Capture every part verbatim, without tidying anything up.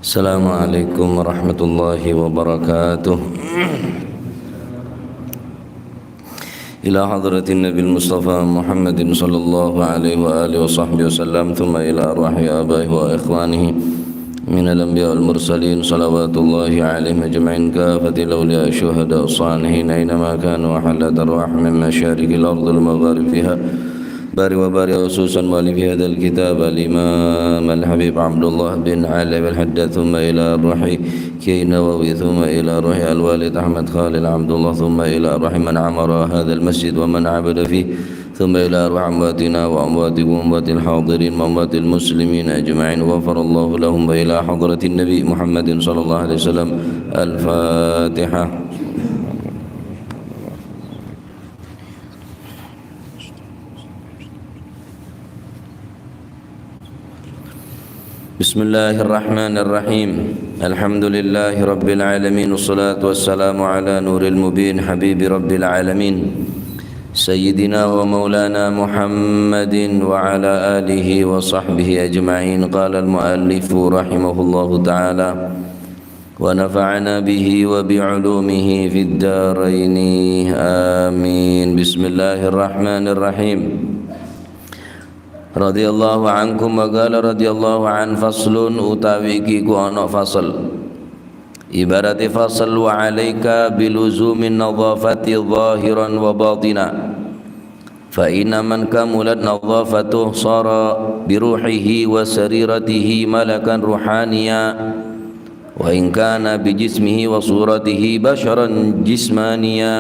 السلام عليكم ورحمة الله وبركاته. إلى حضرة النبي المصطفى محمد صلى الله عليه وآله وصحبه وسلم، ثم إلى أرواح آبائه وإخوانه من الأنبياء والمرسلين، صلوات الله عليهم أجمعين، كافة الأولياء الشهداء الصالحين أينما كانوا، وحلت أرواح من مشارق الأرض ومغاربها، بارك وبارك خصوصا مؤلف هذا الكتاب الإمام الحبيب عبد الله بن علي الحداد، ثم إلى أرواح كي النووي، ثم إلى أرواح الوالد أحمد خالد عبد الله، ثم إلى أرواح من عمر هذا المسجد ومن عبد فيه، ثم إلى أرواح أمواتنا وأمواتكم وأموات الحاضرين وأموات المسلمين أجمعين، غفر الله لهم، وإلى حضرة النبي محمد صلى الله عليه وسلم. الفاتحة. بسم الله الرحمن الرحيم. الحمد لله رب العالمين، والصلاة والسلام على نور المبين حبيب رب العالمين سيدنا ومولانا محمد وعلى آله وصحبه أجمعين. قال المؤلف رحمه الله تعالى: ونفعنا به وبعلومه في الدارين. آمين. بسم الله الرحمن الرحيم. رضي الله عنكم وقال رضي الله عنه. فصل, utawi iki ku ana fasal. Ibarate fasal: وعليك بلزوم النظافة ظاهرا وباطنا. فإن من كملت نظافته صار بروحه وسريرته ملكا روحانيا، وإن كان بجسمه وصورته بشرا جسمانيا.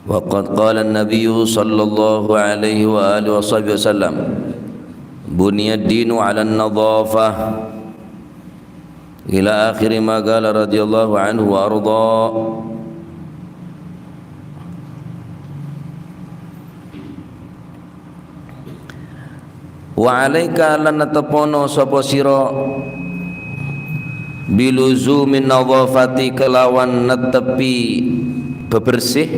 وقد قال النبي صلى الله عليه وآله وصحبه وسلم: بني الدين على النظافة. Ila akhiri ma qala radhiyallahu anhu wa ardha. Wa alaika, lan netteppono sapa sira, biluzumin nadhafati, kelawan nettepi bebersih,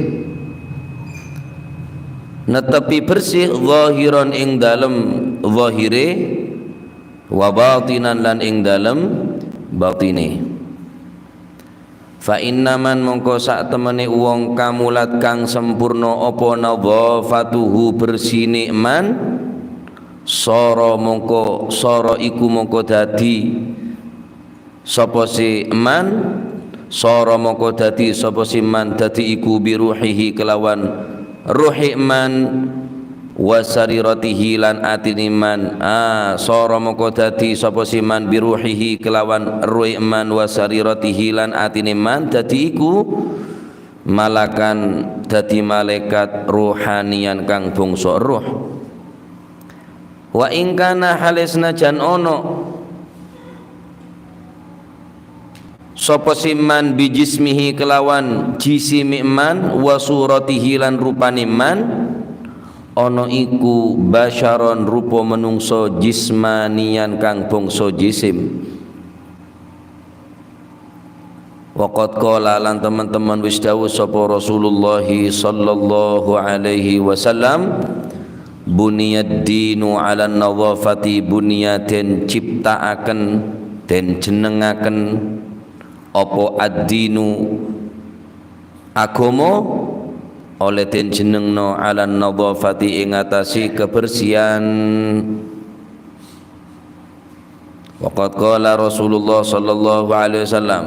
nettepi bersih, zahiran, ing dalem zahire, wa batinan, lan ing dalem batine. Fa inna man, mongko satemene wong, kamulat, kang sampurna apa, nadhafatuhu, bersine man, sara, mongko, sara iku mongko dadi, sapa si man, sara mongko dadi sapa si man, dadi iku, bi ruhihi, kelawan ruhe man, wa sariratihi, lan atine man. Ah, sara mongko dadi sapa si man, bi ruhihi, kelawan ruhe man, wa sariratihi, lan atine man, dadi iku malakan, dadi malaikat, rohaniyan, kang bangsa roh. Wa in kana, hale senajan ono sapa si man, bi jismihi, kelawan jisime man, wa suratihi, lan rupane man, ono iku basyaron, rupa manungsa, jismaniyan, kang bangsa jisim. Wa qad qala, lan teman-teman wis dawuh sapa Rasulullah sallallahu alaihi wasallam, "Buniyad dinu 'alan nadhafati," buniya, den ciptaaken, den jennengaken apa ad-dinu, agama, oleh den jennengno, 'alan nadhafati, ing atase kebersihan. Wa qad qala Rasulullah sallallahu alaihi wasallam,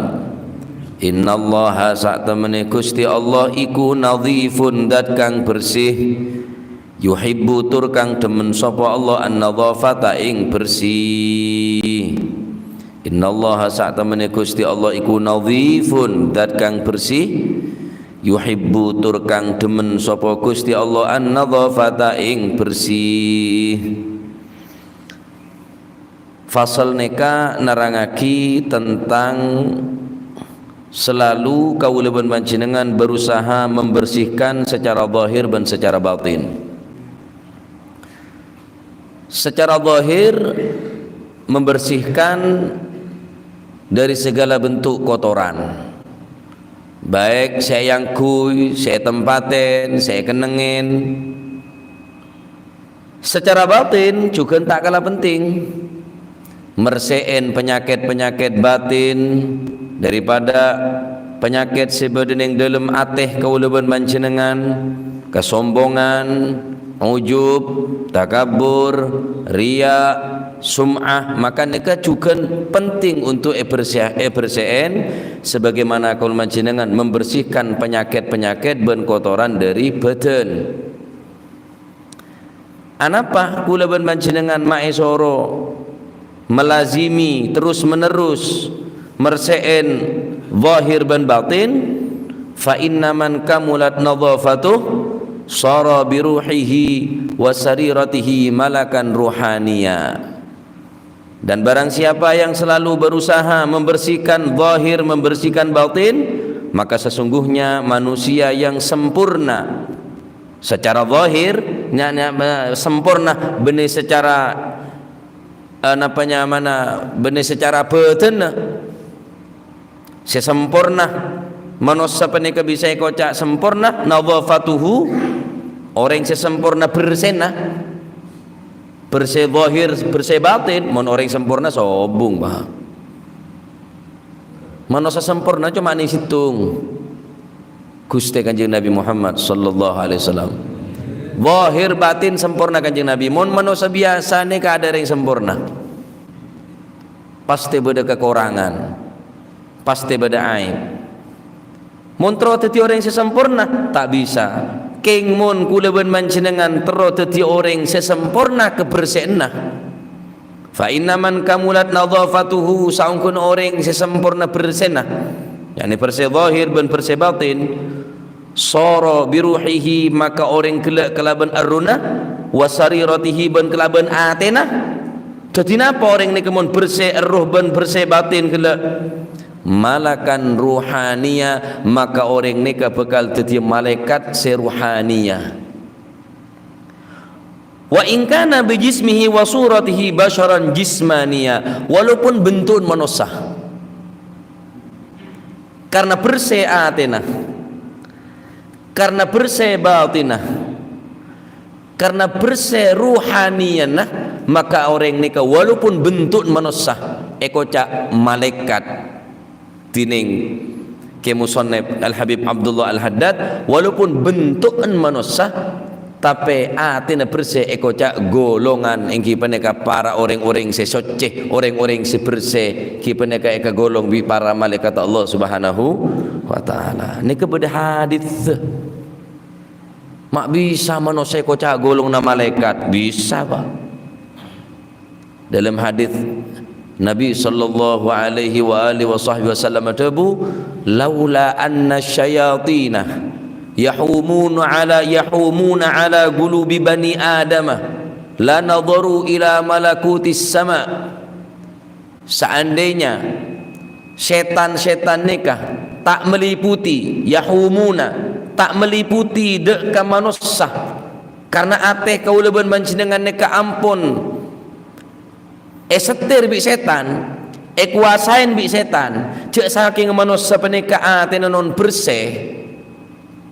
"Innallaha," satemene Gusti Allah iku, "nadhifun," dat kang bersih, "yuhibbu," tur kang demen sapa Allah, "an-nadhafata," ing bersih. "Innallaha," satemene Gusti Allah iku, "nadhifun," dat kang bersih, "yuhibbu," tur kang demen sapa Gusti Allah, "an-nadhafata," ing bersih. Fasal nèka nerrangngagi tentang selalu kaulâ bân panjhennengngan berusaha membersihkan secara zahir bân secara batin. Secara zahir, membersihkan dari segala bentuk kotoran, baik sè èangghuy, sè ètempaten, sè èkennengngè. Secara batin jhughân ta' kala penting. Mersè'è panyakèt-panyakèt batin daripada panyakèt sè bâdâ neng dâlem atè kaulâ bân panjhennengngan, kasombongan, ujub, takabbur, riya, sum'ah, maka nèka jhughân penting untuk èbersè-, èbersè'è, sebagaimana kaulâ panjhennengngan membersihkan panyakèt-panyakèt bân kotoran dâri bâdân. Anapa kaulâ bân panjhennengngan maèsoro malazimi terros-menerros mersè'è zahir bân batin? Fa inna man kamulat nadhafatuh sara bi ruhihi wa sariratihi malakan ruhaniya. Dan barang siapa yang selalu berusaha membersihkan zahir, membersihkan batin, maka sesungguhnya manusia yang sempurna secara zahir, nya-, nya-, eh, sempurna bânnè secara, eh, napa nyamana, bânnè secara bâdânna. Sè samporna. Manossa panèka bisa èkoca' samporna, nadhafatuhu, orèng sè samporna bersèna. Bersè zahir, bersè batin, mon orèng samporna sobung, Pak. Manossa samporna coma neng sèttong. Ghustè Kanjeng Nabi Muhammad sallallahu alaihi wasallam. Zahir batin samporna Kanjeng Nabi. Mon manossa biyasa nèka adâ' orèng samporna. Pastè bâdâ kakorangan. Pastè bâdâ aèb. Mon terro dhâddhi orèng sè samporna, ta' bisa. Kèng mon kaulâ bân panjhennengngan terro dhâddhi orèng sè samporna kabersè'anna. Fa inna man kamulat nadhafatuhu, saongghuna orèng sè samporna bersèna, yakni bersè zahir bân bersè batin, sara bi ruhihi, maka orèng ghellâ' kalabân errohna, wa sariratihi, bân kalabân atèna. Dhâddhi napa orèng nèka mon bersè erroh bân bersè batin ghellâ'? Malakan ruhaniya, maka orèng nèka bhâkal dhâddhiyâ malaèkat sè ruhaniya. Wa in kana bi jismihi wa suratihi basyaran jismaniya, walaupun bentu'na manossa. Karna bersè atèna, karna bersè batinna, karna bersè ruhaniyana, maka orèng nèka walaupun bentu'na manossa, èkoca' malaèkat. Dhinèng Kè Musannif Al-Habib Abdullah Al-Haddad, walaupun bentu'na manossa, tapè atèna bersè, èkoca' golongan, èngghi panèka para orèng-orèng sè soccè, orèng-orèng sè bersè, èngghi panèka èkagolong bi' para malaèkat Allah Subhanahu wa Ta'ala. Nèka bâdâ hadits. Ma' bisa manossa èkoca' golonganna malaèkat? Bisa, Pak. Dalam hadits Nabi sallallahu alaihi wa alihi wa sahbihi wasallam adhâbu, "Laula anna syayatina yahumuna ala, yahumuna ala qulubi bani Adama, la nadharu ila malakutis sama." Saandhâna sètan-sètan nèka ta' maliputi, yahumuna, ta' maliputi dâ' ka manossa, karna atè kaulâ bân panjhennengngan nèka ampon èsettèr bi' sètan, èkowasaè bi' sètan, jhâ' sakèng manossa panèka atèna non bersè,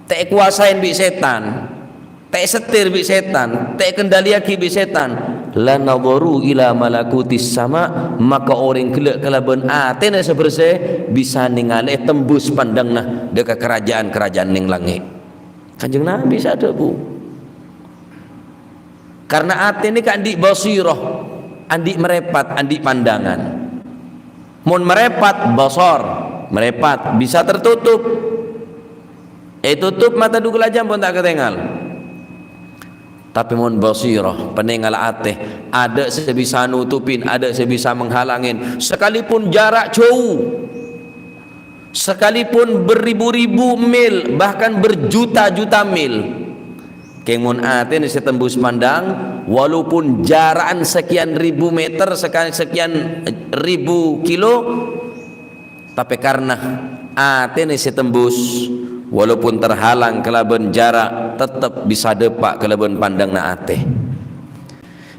ta' èkowasaè bi' sètan, ta' èsettèr bi' sètan, ta' èkendaliyaghi bi' sètan, la nadharu ila malakutis sama, maka orèng ghellâ' kalabân atèna sè bersè bisa nèngalè tembus pandhângnga dâ' ka karaja'an-karaja'an neng langngè'. Kanjeng Nabi sè adhâbu. Karna atè nèka andi' basirah, andi' marèpat, andi' pandangan. Mon marèpat, basar, marèpat, bisa tertutup. Ètutup mata dhughâl ajâm pon ta' katèngal. Tapè mon basirah, panèngal atè, adâ' sè bisa nutupin, adâ' sè bisa menghalangin, sakalipun jhârâ' jhâu. Sakalipun beribu-ribu mil, bahkan berjuta-juta mil. Kèng mon atèna sè tembus pandang, walaupun jhârâ'na sekian ribu meter, seka-, sekian ribu kilo, tapè karna atèna sè tembus, walaupun terhalang kalabân jhârâ', tettep bisa dâpa' kalabân pandhangnga atè.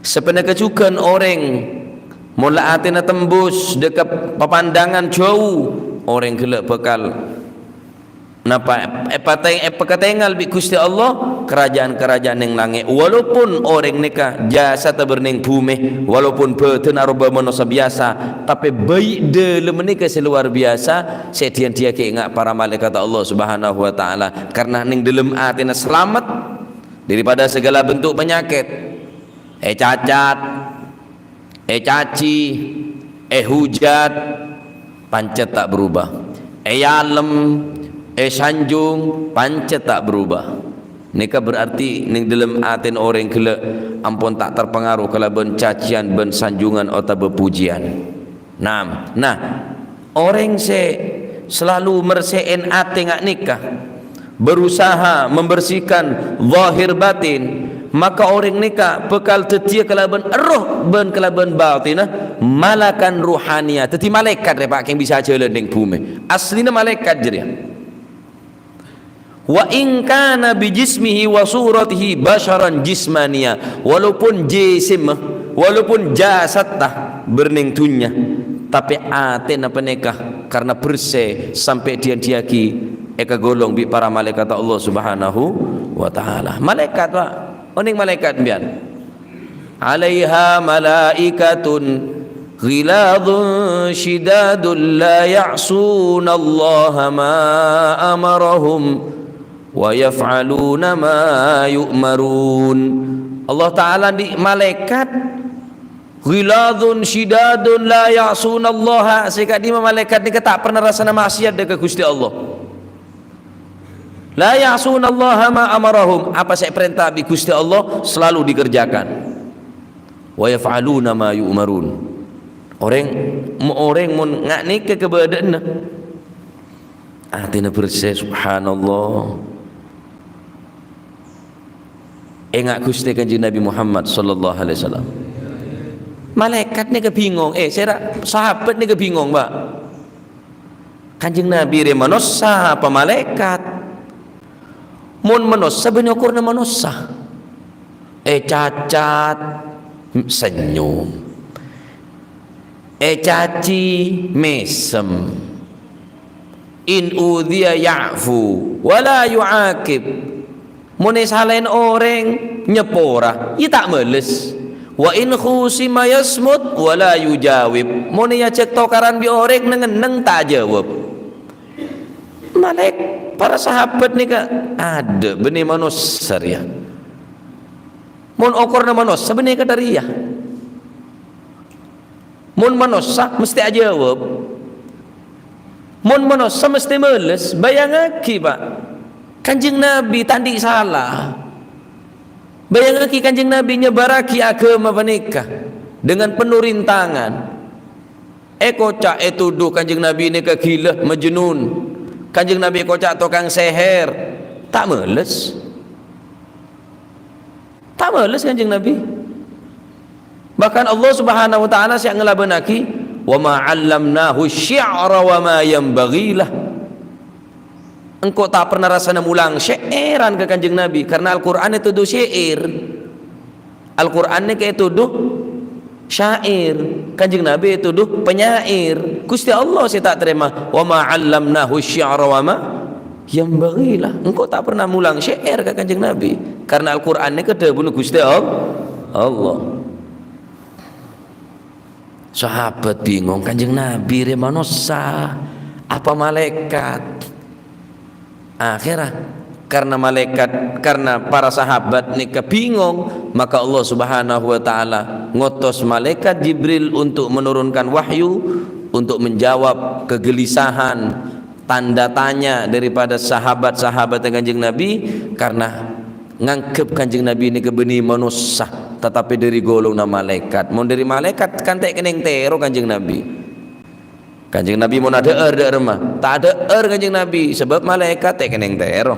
Sapanèka jhughân orèng, mon la atèna tembus dâ' ka papandhangan jhâu, orèng ghellâ' bhâkal napa èpatè-, èpakatèngal bi' Ghustè Allah, karaja'an-karaja'an neng langngè'. Walaupun orèng nèka jasadda bâr neng bhumè, walaupun bâdânna aropa manossa biyasa, tapè bhâi dhâlemma nèka sè lowar biyasa, sè èdhiyâ-dhiyâghi ènga' para malaèkat Allah Subhanahu wa Ta'ala. Karna neng dhâlem atèna salamet daripada segala bentuk penyakit, ècacat, ècaci, èhujat, pancet ta' berubah. Èyalem, èsanjung, pancet ta' berubah. Nèka berarti neng dhâlem atèna orèng ghellâ' ampon ta' terpengaruh kalabân caciyan bân sanjungan otabâ pujiyân. Naam. Nah, orèng sè selalu mersè'è atè nga' nèka, berusaha membersihkan zahir batin, maka orèng nèka bhâkal dhâddhiyâ kalabân erroh bân kalabân batinna malakan rohaniya. Dhâddhi malaèkat rè, Pa', kèng bisa ajhâlân neng bhumè. Asllina malaèkat jârèya. "Wa in kana bi jismihi wa suratihi basyaran jismaniya." Walaupun jisimma, walaupun jasadda bâr neng dhunnya, tapè atèna panèka karna bersè sampè' dhiyâ-dhiyâghi èkagolong bi' para malaèkat Allah Subhanahu wa Ta'ala. Malaèkat, Pa'. Onèng malaèkat, mbiyan. "Alaiha malaikatun ghilazun syidadun la ya'sunallaha ma amarahum wa yaf'aluna ma yu'marun." Allah Ta'ala andi' malaèkat ghilazun syidadun la ya'sunallaha, sè ka'dimma malaèkat nèka ta' pernah rassana maksiat dâ' ka Ghustè Allah. "La ya'sunallaha ma amarahum," apa sè èparènta bi' Ghustè Allah selalu dikerjakan. "Wa yaf'aluna ma yu'marun." Orèng, mo-, orèng mon nga' nèka kabâdâ'ânna, atèna bersè, subhanallah. Ènga' Ghustè Kanjeng Nabi Muhammad sallallahu alaihi wasallam. Malaèkat nèka bingong, eh, sèra sahabat nèka bingong, Pa'. Kanjeng Nabi rè manossa apa malaèkat? Mon manossa, bânnè okorra manossa. Ècacat, senyum. Ècaci, mèsem. "In udhiya ya'fu wa la yu'aqib." Mon èsalaè orèng, nyepora, iyâ ta' males. "Wa in khusima yasmut wa la yujawib." Mon èajhâk tokaran bi' orèng, neng-enneng ta' ajâwâb. Malaèk-, para sahabat nèka adâ' bânnè manossa rèya. Mon okorra manossa bânnè kadhâriyâ. Mon manossa mestè ajâwâb. Mon manossa mestè males. Bâjângaghi, Pa'. Kanjeng Nabi ta' andi' sala. Bâjângaghi Kanjeng Nabi nyebbhârraghi aghâma panèka dengan penuh rintangan. Èkoca' ètodhu Kanjeng Nabi nèka ghilâ, majnun. Kanjeng Nabi èkoca' tokang sèhèr. Ta' males. Ta' males Kanjeng Nabi. Bahkan Allah Subhanahu wa Ta'ala sè ngalabânaghi, "Wa ma 'allamnahu syi'ra wa ma yanbaghi lah." Engko' ta' pernah rassana molang sya'èran ka Kanjeng Nabi, karna Al-Qur'an ètodhu syair. Al-Qur'an nèka ètodhu syair, Kanjeng Nabi ètodhu penyair. Ghustè Allah sè ta' tarèma, "Wa ma 'allamnahu syi'ra wa ma yanbaghi lah." Engko' ta' pernah molang sya'èr ka Kanjeng Nabi, karna Al-Qur'an nèka dhâbuna Ghustè All-, Allah. Sahabat bingong, "Kanjeng Nabi rè manossa apa malaèkat?" Akhèrra, karna malaèkat, karna para sahabat nèka bingong, maka Allah Subhanahu wa Ta'ala ngotos malaèkat Jibril untuk menurunkan wahyu, untuk menjawab kegelisahan, tanda tanya daripada sahabat-sahabat Kanjeng Nabi, karna nganggep Kanjeng Nabi nèka bânnè manossa, tatapè dâri golonganna malaèkat. Mon dâri malaèkat, kan ta' kennèng tèro Kanjeng Nabi. Kanjeng Nabi mon adhâ'âr dâ' remma, ta' adhâ'âr Kanjeng Nabi, sabâb malaèkat ta' kennèng tèro.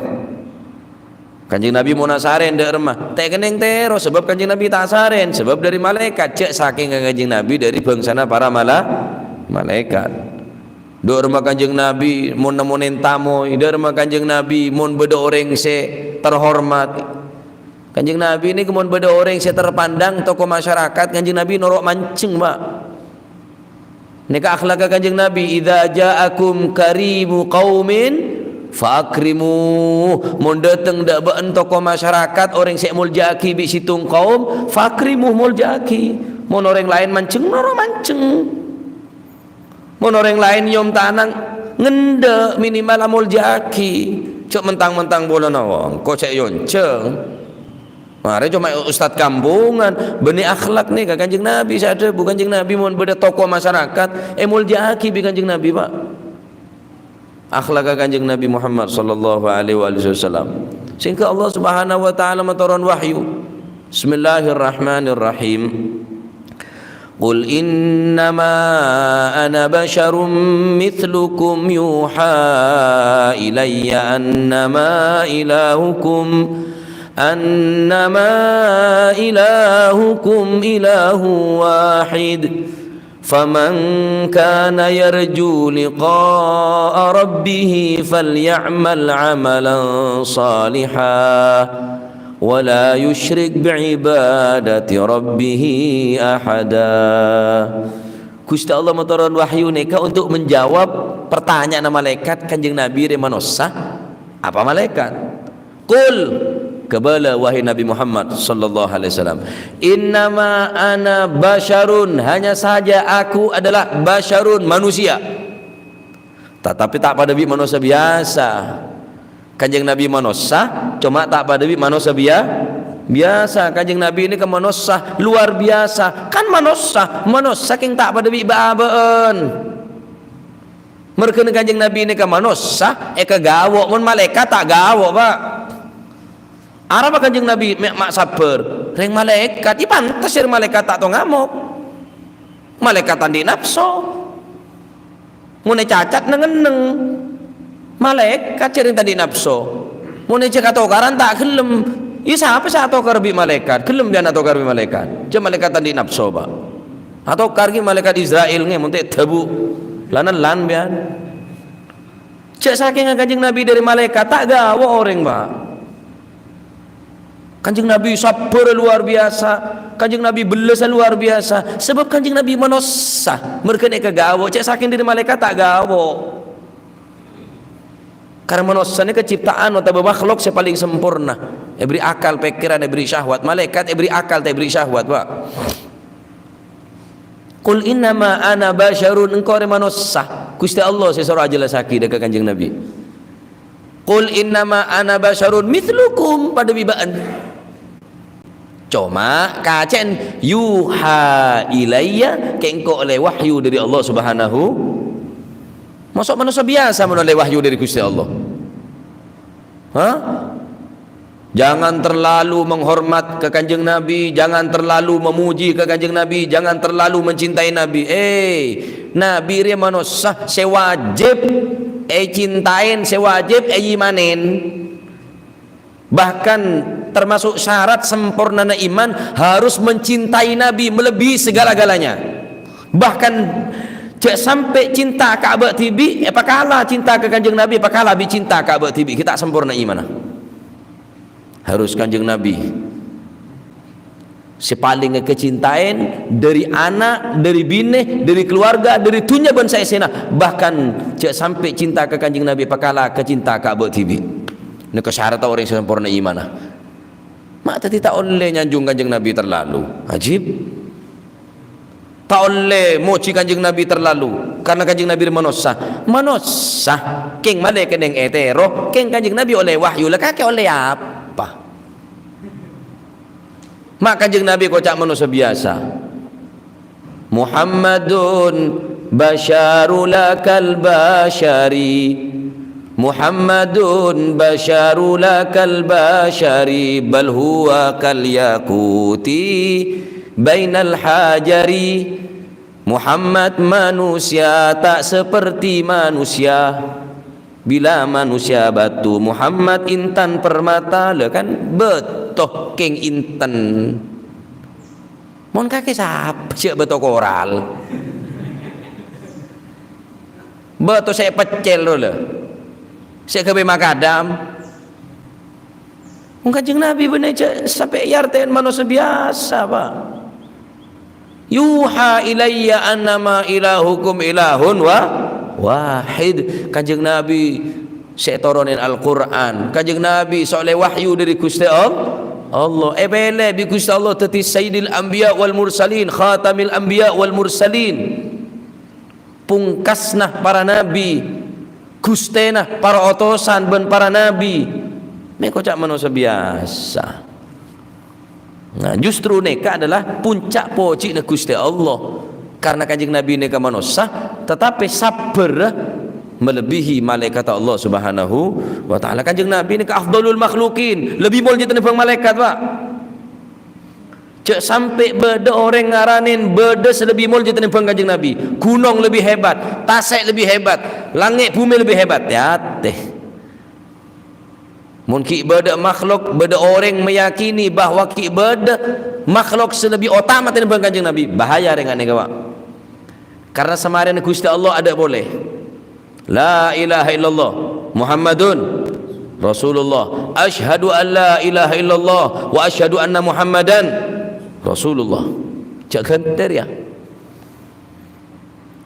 Kanjeng Nabi mon asarèn dâ' remma, ta' kennèng tèro, sabâb Kanjeng Nabi ta' asarèn, sabâb dâri malaèkat, jhâ' sakèng ka Kanjeng Nabi dâri bângsana para mala-, malaèkat. Dâ' remma Kanjeng Nabi mon nemmonè tamoy, dâ' remma Kanjeng Nabi mon bâdâ orèng sè terhormat. Kanjeng Nabi nèka mon bâdâ orèng sè terpandang, tokoh masyarakat, Kanjeng Nabi noro' manjheng, Pa'. Nèka akhlakka Kanjeng Nabi, "Idza ja'akum karimu qaumin Fa akrimu, mon dâteng dâ' bâ'en toko masyarakat, orèng sè èmoljâ'aghi bi' sèttong kaum, fa akrimu, moljâ'aghi. Mon orèng laèn manjheng, noro' manjheng. Mon orèng laèn nyom tanang, ngendâ', minimal amoljâ'aghi. Jhâ' mentang-mentang polana engko' sè èonjhâng. Marè coma ustad kampongan, bânnè akhlak nèka Kanjeng Nabi sè adhâbu. Kanjeng Nabi mon bâdâ toko masyarakat, èmoljâ'aghi bi' Kanjeng Nabi, Pak. Akhlakka Kanjeng Nabi Muhammad sallallahu alaihi wasallam. Sehingga Allah Subhanahu wa Ta'ala matoron wahyu. Bismillahirrahmanirrahim. Qul innama ana basyarum mitslukum yuha ilayya annama ilahukum, annama ilahukum ilahu wahid. Faman kana yarju liqa'a rabbih falya'mal 'amalan shalihan wa la yusyrik bi'ibadati rabbih ahada. Gusti Allah matoron wahyu nèka untuk menjawab pertanyaanna malaèkat, Kanjeng Nabi rè manossa apa malaèkat? Qul, kabâlâ, wahai Nabi Muhammad sallallahu alaihi wasallam, "Innama ana basyarun, hanya saja aku adalah basyarun, manusia." Tatapi ta' padâ bi' manossa biyasa. Kanjeng Nabi manossa, coma ta' padâ bi' manossa biya-, biyasa. Kanjeng Nabi nèka manossa luar biasa. Kan manossa, manossa kèng ta' padâ bi' bâ'-abâ'ân. Merghâna Kanjeng Nabi nèka manossa, èkagawo', mon malaèkat ta' gawo', Pak. Arapa Kanjeng Nabi me', ma' sabbhâr? Rèng malaèkat, iyâ pantes rèng malaèkat ta' tao ngamok. Malaèkat andi' napso. Mon ècacat neng-enneng. Malaèkat jârèng ta' andi' napso. Mon èjhâ' katokaran ta' ghellem. Iyâ sapa sè atokar bi' malaèkat? Ghellem biyân atokar bi' malaèkat? Jhâ' malaèkat ta' andi' napso, Pak. Atokar ghi' malaèkat Isra'il ngè, mon ta' èdhâbu. Lan-, lan biyân. Jhâ' sakèngnga Kanjeng Nabi dâri malaèkat, ta' gawo orèng, Pak. Kanjeng Nabi sabbhâr luar biasa. Kanjeng Nabi bellâs luar biasa. Sabâb Kanjeng Nabi manossa. Merghâna èkagawo'. Jhâ' sakèng dâri malaèkat ta' gawo'. Karena manossa nèka ciptaan otabâ makhluk sè palèng samporna. Èberri' akal, pèkkèran, èberri' syahwat. Malaèkat èberri' akal, ta' èberri' syahwat, Pak. "Qul innama ana basyarun," engko' rè manossa. Gusti Allah sè soro ajhellassaghi dâ' ka Kanjeng Nabi. "Qul innama ana basyarun mitslukum," padâ bi' bâ'en. Coma kacèn, "Yuha ilayya," kèng engko' ollè wahyu dâri Allah Subhanahu. Maso' manossa biyasa mon ollè wahyu dâri Gusti Allah? Hah? Jangan terlalu menghormat ka Kanjeng Nabi, jangan terlalu memuji ka Kanjeng Nabi, jangan terlalu mencintai Nabi. Eh, Nabi rè manossa sè wajib ècintaèn, sè wajib èimanèn. Bahkan termasuk syarat sempurnana iman harus mencintai Nabi melebihi segala-galanya. Bahkan jhâ' sampè' cinta ka abâ' dhibi' èpakala cinta ka Kanjeng Nabi, èpakala bi' cinta ka abâ' dhibi', ghi' ta' semporna imanna. Harus Kanjeng Nabi sè palèng èkacintaèn dâri ana', dâri binè, dâri kaluwarga, dâri dhunnya bân saèssèna. Bahkan jhâ' sampè' cinta ka Kanjeng Nabi pakala ka cinta ka abâ' dhibi'. Nèka syarat orèng sè samporna imanna. Ma' dhâddhi ta' ollè nyanjung Kanjeng Nabi terlalu. Ajib. Ta' ollè mojhi Kanjeng Nabi terlalu, karena Kanjeng Nabi rè manossa. Manossa, kèng malè kennèng ètèro, kèng Kanjeng Nabi ollè wahyu, la kakè ollè apa? Ma' Kanjeng Nabi koca' manossa biyasa. "Muhammadun basyaru lakal basyari. Muhammadun basyaru lakal basyari. Bal huwa kal yakuti bainal hajari." Muhammad manusia tak seperti manusia. Bila manusia batu, Muhammad intan permata. Lha kan bâto kèng intan. Mon kakè sapa sè bâto koral? Bâto sè peccèl rowa, sè ghâbây makadam. Wong Kanjeng Nabi bânnè jhâ' sampè' èartèn manossa biyasa, Pak. "Yuha ilayya annama ilahukum ilahun wa-, wahid." Kanjeng Nabi sè ètoronè Al-Qur'an. Kanjeng Nabi sè ollè wahyu dâri Ghustè All-, Allah. Èpèlè bi' Ghustè Allah dhâddhi Sayyidil Anbiya wal Mursalin, Khatamil Anbiya wal Mursalin. Pongkasna para nabi, Ghustèna para otosan bân para nabi. Mè' koca' manossa biyasa. Nah, justru nèka adalah puncak poji'na Ghustè Allah. Karena Kanjeng Nabi nèka manossa, tetapi sabbhârrâ melebihi malaèkat Allah Subhanahu wa Ta'ala. Kanjeng Nabi nèka afdhalul makhluqin, lebbi molja tènèmbhâng malaèkat, Pak. Jhâ' sampè' bâdâ orèng ngaranè bâdâ sè lebbi molja tènèmbhâng Kanjeng Nabi. Ghunong lebbi hebat, tasè' lebbi hebat, langngè' bhumè lebbi hebat. Yâ, tè. Mon ghi' bâdâ makhluk, bâdâ orèng meyakini bahwa ghi' bâdâ makhluk sè lebbi otama tènèmbhâng Kanjeng Nabi, bahaya rèng nganèka, Pak. Karena samarèna Ghustè Allah adâ' polè. La ilaha illallah Muhammadun Rasulullah. Asyhadu an la ilaha illallah wa asyhadu anna Muhammadan Rasulullah. Jhâ' ghântè rèya.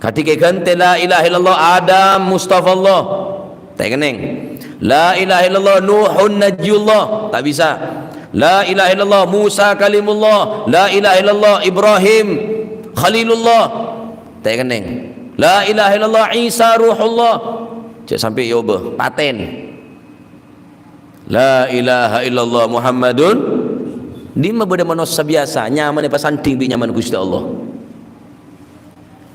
Kadhi kè ghântè la ilaha illallah Adam Mustafa Allah. Ta' kennèng. La ilaha illallah Nuhun Najiyullah. Ta' bisa. La ilaha illallah Musa Kalimullah. La ilaha illallah Ibrahim Khalilullah. Ta' kennèng. La ilaha illallah Isa Ruhullah. Jhâ' sampè' èobâ. Patèn. La ilaha illallah Muhammadun. Dimma bâdâ manossa biyasa, nyamana èpasandhing bi' nyamana Ghustè Allah.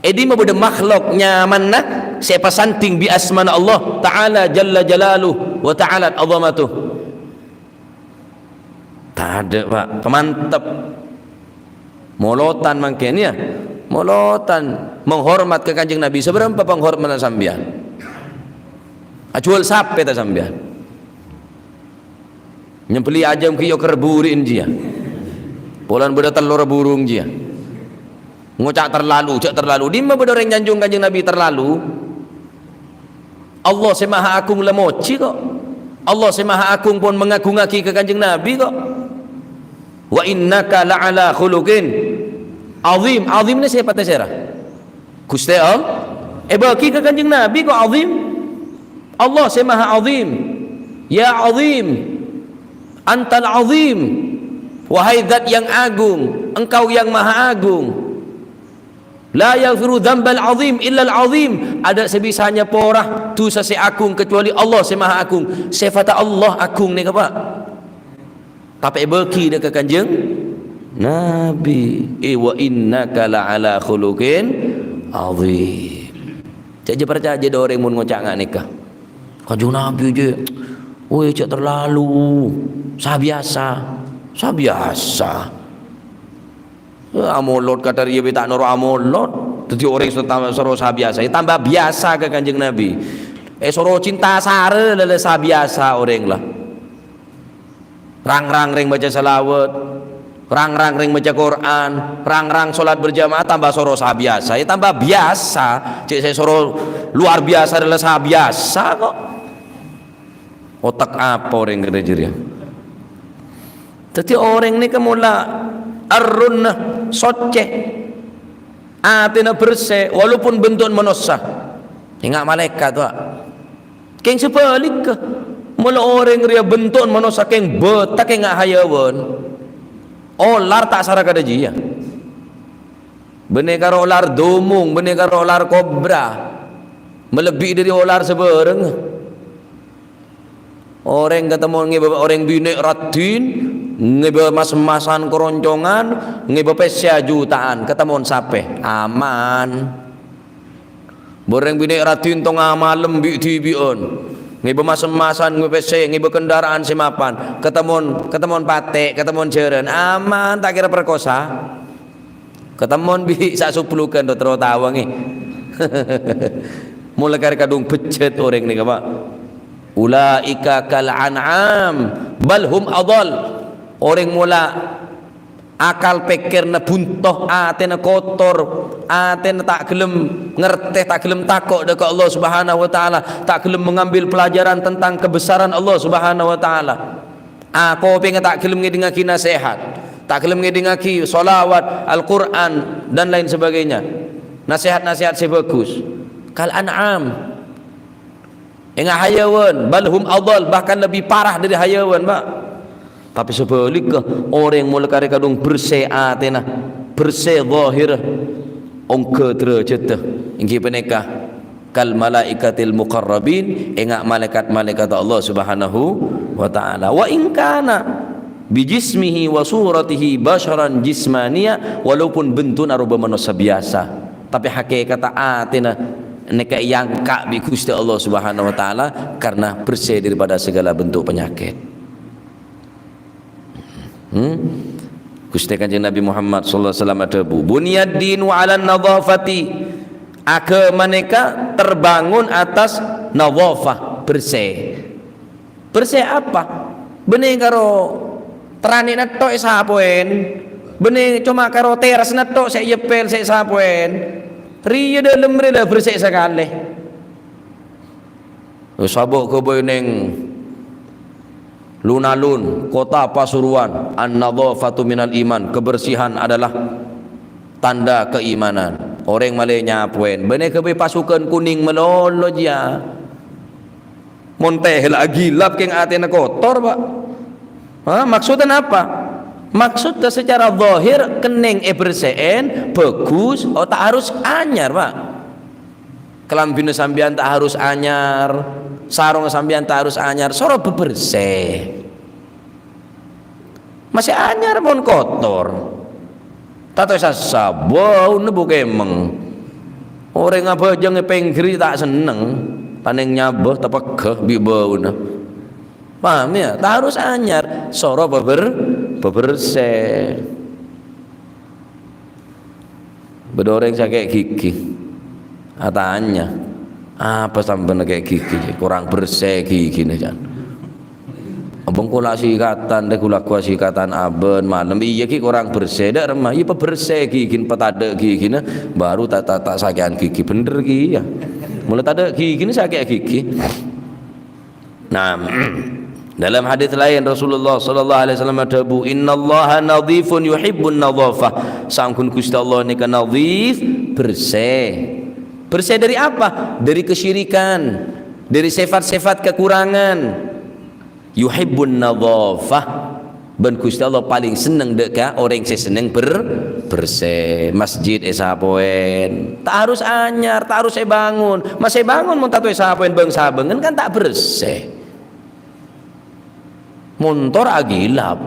È dimma bâdâ makhluk nyamana sè èpasandhing bi' asmana Allah Ta'ala Jalla Jalaluh wa Ta'ala Azamatuh. Tadâ', Pak. Pamantep. Molotan mangkèn, yâ. Molotan menghormat ka Kanjeng Nabi. Sabârâmpa panghormadhânna sampèyan? Ajhuwâl sapè ta' sampèyan? Nyembelli ajâm ghi' èokèr buri'en jiyâ. Polana bâdâ tello' burung jiyâ. Ngoca' terlalu, jhâ' terlalu. Dimma bâdâ orèng nyanjung Kanjeng Nabi terlalu? Allah sè Maha Agung la mojhi kok. Allah sè Maha Agung pon mangagungngaghi ka Kanjeng Nabi kok. "Wa innaka la'ala khuluqin azim." Azim nè sèpatta sèra? Ghustè Allah. Èbâghi ka Kanjeng Nabi kok azim. Allah sè Maha Azim. Ya Azim, Antal Azim. Wahai Zat yang Agung, Engkau yang Maha Agung. La yaghfiru dzambal azim illal azim. Adâ' sè bisa nyapora dhusa sè agung kecuali Allah sè Maha Agung. Sèfatta Allah agung nèka, Pak. Tapè èbâghi dâ' ka Kanjeng Nabi. Eh, "Wa innaka la'ala khuluqin azim." Jhâ' jhâ' parcajâ dâ' orèng mon ngoca' nga' nèka. Kanjeng Nabi jhâ', woi, jhâ' terlalu. Sabiyasa. Sabiyasa. Eh, amolot kadhâr iyâ bi' ta' noro' amolot. Dhâddhi orèng sè ta-, soro sabiyasa, yâ tambâ biyasa ka Kanjeng Nabi. Eh, soro cinta sara la, la sabiyasa orèng la. Rang-rang rèng maca salawat, rang-rang rèng maca Qur'an, rang-rang sholat berjamaah tambâ soro sabiyasa, yâ tambâ biyasa. Cè' sè soro luar biyasa la sabiyasa kok. Otak apa orèng kènè jârèya? Dhâddhi orèng nèka mola errunna soccè, atèna bersè, walaupun bentu'en manossa. Enga' malaèkat, Pak. Kèng sabhâligghâ, mola orèng rèya bentu'en manossa kèng bâta, kèng nga' hayawan. Olar ta' sara kadhâ' jiyâ. Bânnè karo olar dumung, bânnè karo olar kobra. Malebbi' dâri olar sabârângnga. Orèng katemmo ngèbâ orèng binè' raddhin, ngèbâ mas-emasan karoncongan, ngèbâ pèssè ajuta'an, katemmo sapè? Aman. Orèng binè' raddhin tonga malem bi'-dhibi'ân, ngèbâ mas-emasan, ngèbâ pèssè, ngèbâ kendaraan sè mapan, katemmo, katemmo patè', katemmo jhârân, aman, ta' kèra parkosa. Katemmo bi' sa' soblugân ro-, terro tawangè. Mola karè kadhung bejjhât orèng nèka, Pak. "Ulaika kal an'am, bal hum adhal." Orèng mola akal pèkkèrra bunto, atèna kotor, atèna ta' ghellem ngartè, ta' ghellem tako' dâ' ka Allah Subhanahu wa Ta'ala, ta' ghellem mengambil pelajaran tentang kebesaran Allah Subhanahu wa Ta'ala. Ah, kopèngnga ta' ghellem ngèdingngaghi nasèhat, ta' ghellem ngèdingngaghi sholawat, Al-Qur'an, dan lain sebagainya. Nasèhat-nasèhat sè bhâghus. Kal an'am. Enga' hayawan, bal hum adhal, bahkan lebih parah dari hayawan, Pak. Tapè sabhâligghâ, orèng molaè karè kadhung bersè atèna, bersè zahirra, ongghâ dârâjhâddhâ, èngghi panèka kal malaikatil muqarrabin, enga' malaèkat-malaèkat Allah Subhanahu wa Ta'ala. Wa in kana bi jismihi wa suratihi basyaran jismaniya, walaupun benduna robâ manossa biyasa, tapè hakèkatta atèna nèka èangka' bi' Ghustè Allah Subhanahu wa Ta'ala karena bersè daripada segala bentuk penyakit. Hmm? Ghustè Kanjeng Nabi Muhammad sallallahu alaihi wasallam adhâbu, "Buniyad dinu 'alan nadhafati." Aghâma nèka terbangun atas nadhafah, bersè. Bersè apa? Bânnè karo terranè'na tok èsapowèn. Bânnè coma karo terasna tok sè èyèppèl, sè èsapowèn. Rèya dâlem rè la bersè sakalè. Sabâ' ghâbây neng lun-alun, kota Pasuruan, "An-nadhafatu minal iman", kebersihan adalah tanda keimanan. Orèng malè nyapowèn, bânnè ghâbây pasukan kuning malolo jiyâ. Mon tèhèl aghilap kèng atèna kotor, Pak. Ha, maksudnya apa? Maksudnya secara zahir kennèng èbersè'èn, bagus, oh, ta' harus anyar, Pak. Kalambhina sampèyan ta' harus anyar, sarongnga sampèyan ta' harus anyar, soro bebersè. Masè anyar mon kotor. Ta' tao sassa, bâuna bu kemeng. Orèng abhâjâng è pèngghir ta' senneng, tanèng nyabâ tapegghâ bi' bâuna. Paham ya? Ta' harus anyar, soro beber-, bebersè. Bâdâ orèng sakè' ghighi. Atanya, "Apa sampèyan kè' ghighi? Korang bersè ghighina, can." "Abâ' engko' la asikatan, rè, ghulâ ghu asikatan abân malem." "Iyâ, ghi' korang bersè, dâ' remma. Iyâ, pabersè ghighina, patadâ' ghighina, baru ta', ta', ta' sakè'an ghighi bhendher, ghi, ya. Mula tadâ' ghighina sakè' ghighi." Nah, dalam hadis lain Rasulullah sallallahu alaihi wasallam adhâbu, "Innallaha nadhifun yuhibbun nadhafah." Saongghuna Ghustè Allah nèka nadhif, bersè. Bersè dari apa? Dari kesyirikan, dari sifat-sifat kekurangan. Yuhibbun nadhafah. Bân Ghustè Allah palèng senneng dâ' ka orèng sè senneng ber-, bersè. Masjid èsapowèn. Ta' harus anyar, ta' harus èbângon. Masè èbângon mon ta' tao èsapowèn bâng-sabângan kan ta' bersè. Montor aghilap.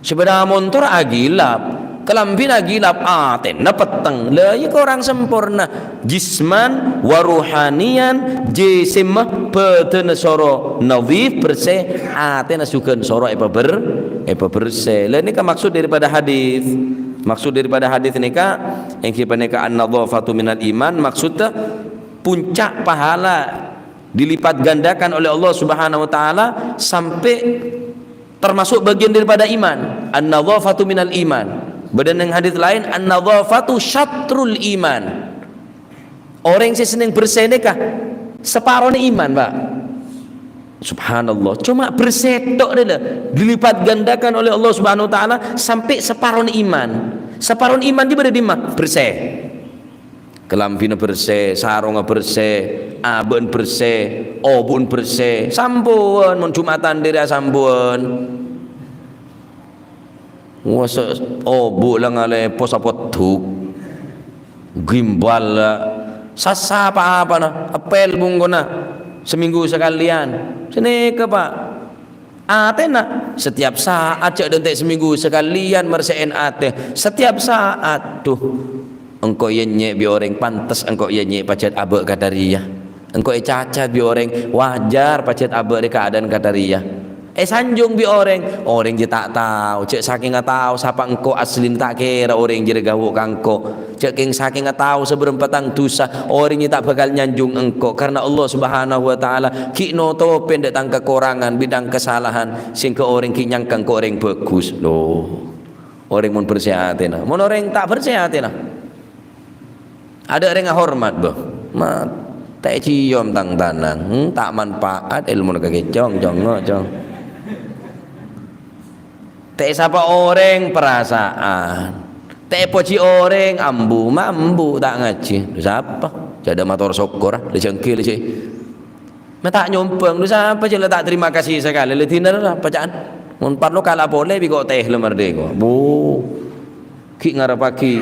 Sepeda montor aghilap. Kalambhina aghilap, atèna petteng. La, iyâ korang samporna. Jisman wa ruhaniyan, jisimma, bâdânna soro nadhif, bersè, atèna jhughân soro èpaber-, èpabersè. La, nèka maksud daripada hadis. Maksud daripada hadis nèka, èngghi panèka an-nadhafatu minal iman, maksudnya puncak pahala dilipat gandakan oleh Allah Subhanahu wa Ta'ala sampai termasuk bagian daripada iman. An-nadhafatu minal iman. Bâdâ neng hadis lain, "An-nadhafatu syatrul iman." Orèng sè senneng bersè nèka saparona iman, Pak. Subhanallah, coma bersè tok dâ' la dilipat gandakan oleh Allah Subhanahu wa Ta'ala sampai saparona iman. Saparona iman jiyâ bâdâ è dimma? Bersè. Kalambhina bersè, sarongnga bersè, abâ'na bersè, obu'na bersè. Sampon, mon Jumatan dâri sampon. Wah, sè obu' la ngalèpos apoddhuk. Gimbal la. Sassa pa-apana, èpèl bungkona. Samènggu sakalèyan. Sanèka, Pak. Atèna, setiap saat, jhâ' dântè' samènggu sakalèyan marsè'èn atè. Setiap saat. Duh, engko' èyènyè' bi' orèng, pantes engko' èyènyè' pajhât abâ' kadhâriyâ. Engko' ècaca bi' orèng, wajar pajhât abâ' rè kaadâ'ân kadhâriyâ. Èsanjung bi' orèng, orèng jiyâ ta' tao. Jhâ' sakènga tao sapa engko' asllina ta' kèra orèng jiyâ rè ghawo' ka engko'. Jhâ' kèng sakènga tao sabârâmpa tang dhusa, orèng jiyâ ta' bhâkal nyanjung engko'. Karna Allah Subhanahu wa Ta'ala ghi' notobhi dâ' tang kakorangan bi' tang kasalahan, sehingga orèng ghi' nyangka engko' orèng bhâghus. Lho, orèng mon bersè atèna. Mon orèng ta' bersè atèna, adâ' rèng ahormat, bâh. Ma, ta' èciom tang tanang. Hmm, ta' manfaat èlmona kakè, cong, cong, cong. Ta' èsapa orèng parasaan. Ta' èpojhi orèng ambu, ma ambu ta' ngajhi. Sapa? Jhâ' dâ' mator sokkor, lè jhângghi lè jhâ'. Ma' ta' nyombhâng, lu sapa sè la ta' terima kasih sakalè, la dinah ra paca'an. Mon parlo kala polè bi' ko' tèh la mardhâ ko'. Bu, ghi' ngarebbhâghi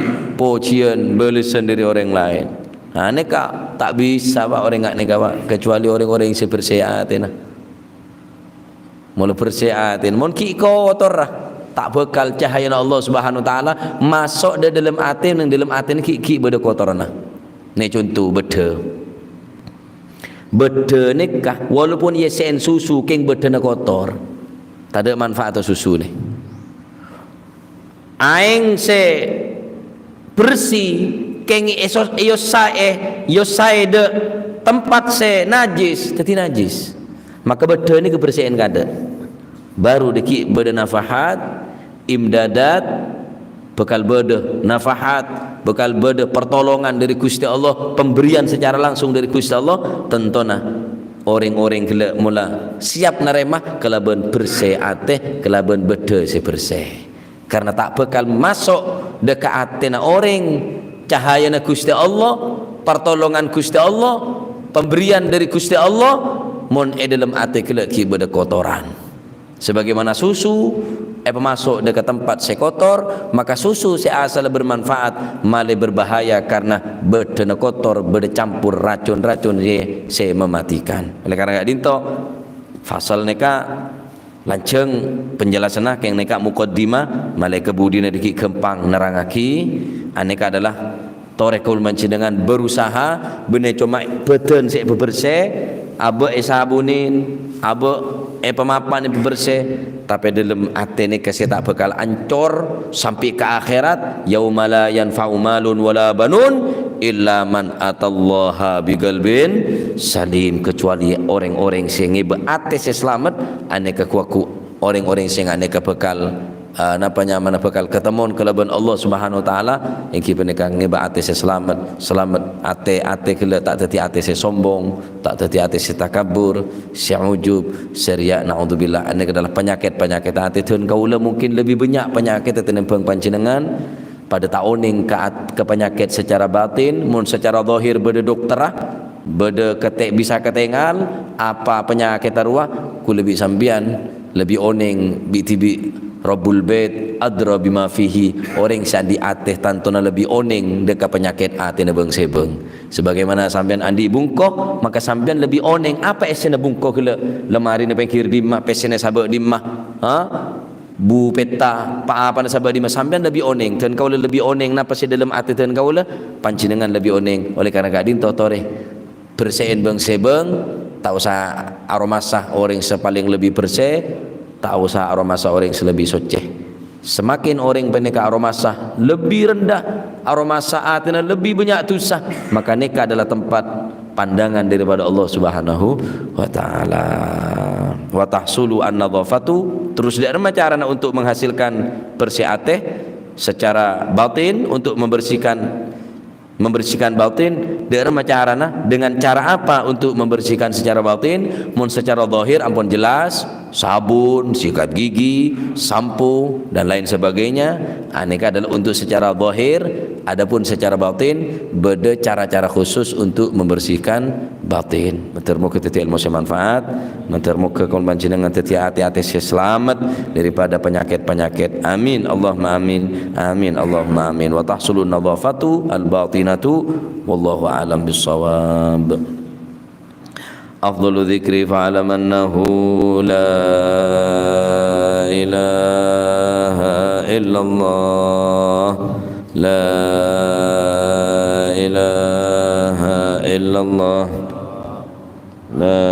pojhiyân, bâlessan dhâri orèng laèn. Nah, nèka ta' bisa, Pak, orèng nga' nèka, Pak, kecuali orèng-orèng sè bersè atèna. Mola bersè atèna. Mon ghi' kotor, ta' bhâkal cahayana Allah Subhanahu wa Ta'ala maso' dâ-, dâlem atè, neng dâlem atèna ghi', ghi' bâdâ kotoranna. Nè conto, bâddhâ. Bâddhâ nèka, walaupun èyèssè'è susu, kèng bâddhâna kotor. Tadâ' manfaatta susu nè. Aèng sè bersi, kèng èso-, èyossaè, èyossaè dâ' tempat sè najis, dhâddhi najis. Maka bâddhâ nèka bersè'è kadâ'. Baru dâgghi' bâdâ nafahat, imdadat, bhâkal bâdâ nafahat, bhâkal bâdâ pertolongan dhâri Ghustè Allah, pemberian secara langsung dhâri Ghustè Allah, tantona orèng-orèng ghellâ' mola siap narèma kalabân bersè atè, kalabân bâddhâ sè bersè. Karna ta' bhâkal maso' dâ' ka atèna orèng cahayana Ghustè Allah, pertolongan Ghustè Allah, pemberian dhâri Ghustè Allah, mon è dâlem atè ghellâ' ghi' bâdâ kotoran. Sebagaimana susu èpamaso' dâ' ka tempat sè kotor, maka susu sè asalla bermanfaat malè berbahaya karna bâddhâna kotor, bâdâ campur racun-racun sè, sè mematikan. Oleh karena ka'dinto, fasal nèka lanjhâng penjelasanna, kèng nèka mukaddimah, malè ka budina dâgghi' ghâmpang nerrangngaghi. Anèka adalah torè kaulâ panjhennengngan berusaha, bânnè coma bhâdhân sè èpabersè, abâ' èsabunè, abâ' èpamapan èpabersè, tapè dâlem atè nèka sè ta' bhâkal ancor sampè' ka akhèrat, "Yauma la yanfa'u malun wala banun illa man atallaha biqalbin salim," kecuali orèng-orèng sè ngèbâ atè sè salamet, anèka ghu-, ghu-, orèng-orèng sè nga' nèka bhâkal eh, napa nyamana bhâkal katemmo kalabân Allah Subhanahu wa Ta'ala, èngghi panèka ngèbâ atè sè salamet, salamet atè, atè ghellâ' ta' dhâddhi atè sè sombong, ta' dhâddhi atè sè takabbur, sè ujub, sè riya', naudzubillah. Anèka adalah panyakèt-panyakèt atè. Dân kaulâ mungkin lebbi bânnya' panyakèt tènèmbhâng panjhennengngan, padâ ta' onèng ka at-, ka panyakèt secara batin, mon secara zahir bâdâ dokterra, bâdâ katè-, bisa katèngal, apa panyakèt rowa, kaulâ bi' sampèyan lebbi onèng bi'-dhibi'. Rabbul Bait adra bima fihi, orèng sè andi' atè tantona lebbi onèng dâ' ka panyakèt atèna bâng-sèbâng. Sebagaimana sampèyan andi' bungko, maka sampèyan lebbi onèng apa essèna bungko ghellâ', lemarina pèngghir dimma, pèssèna sabâ' dimma, ha? Bu pètta, pa-apana sabâ' dimma, sampèyan lebbi onèng, dân kaulâ lebbi onèng napa sè dâlem atè dân kaulâ, panjhennengngan lebbi onèng. Oleh karena ka'dinto torè bersè'è bâng-sèbâng, ta' osa aromasa orèng sè palèng lebbi bersè, ta' osa aromasa orèng sè lebbi soccè. Semakin orèng panèka aromasa lebbi rendah, aromasa atèna lebbi bânnya' dhusa, maka nèka adalah tempat pandangan daripada Allah Subhanahu wa Ta'ala. Wa tahsulu an-nadhafatu, terros dâ' remma carana untuk menghasilkan bersè atè secara batin, untuk membersihkan, membersihkan batin, dâ' remma carana, dengan cara apa untuk membersihkan secara batin? Mon secara zahir ampon jelas, sabun, sikat gigi, sampo, dan lain sebagainya. Anèka adalah untuk secara zahir, adapun secara batin, bâdâ cara-cara khusus untuk membersihkan batin. Mator moghâ dhâddhi èlmo sè manfaat, mator moghâ kaulâ panjhennengngan dhâddhi atè-atè sè salamet daripada panyakèt-panyakèt. Amin, Allahumma amin. Amin, Allahumma amin. Wa tahsulun nadhafatu al-batinatu. Wallahu a'lam bissawab. Afdalu dzikri fa'lam annahu la ilaha illallah. La ilaha illallah. La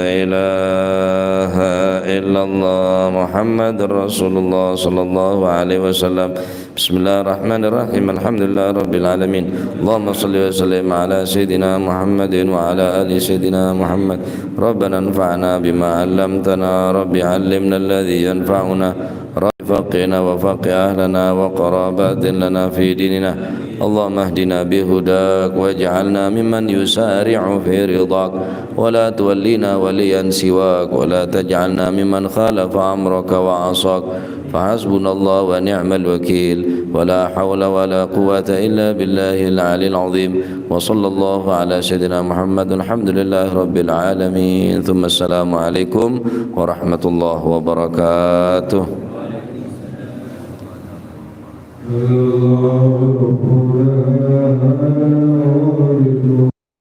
ilaha illallah Muhammadur Rasulullah sallallahu alaihi wasallam. Bismillahirrahmanirrahim. Alhamdulillahirabbil alamin. Allahumma shalli wa sallim ala sayyidina Muhammadin wa ala ali sayyidina Muhammad. Rabbana anfa'na bima 'allamtana. Rabbi 'allimna alladhi yanfa'una. Rabbi faqqihna wa faqqih ahlana wa qarabatin lana fi dinina. Allahumma ihdina bihudak waj'alna mimman yusari'u fi ridak. Wa la tuwallina waliyan siwak. Wa la taj'alna mimman khalafa amraka wa 'asak. Fa hasbunallah wa ni'mal wakil. ولا حول ولا قوة إلا بالله العلي العظيم. وصلى الله على سيدنا محمد والحمد لله رب العالمين. ثم السلام عليكم ورحمة الله وبركاته.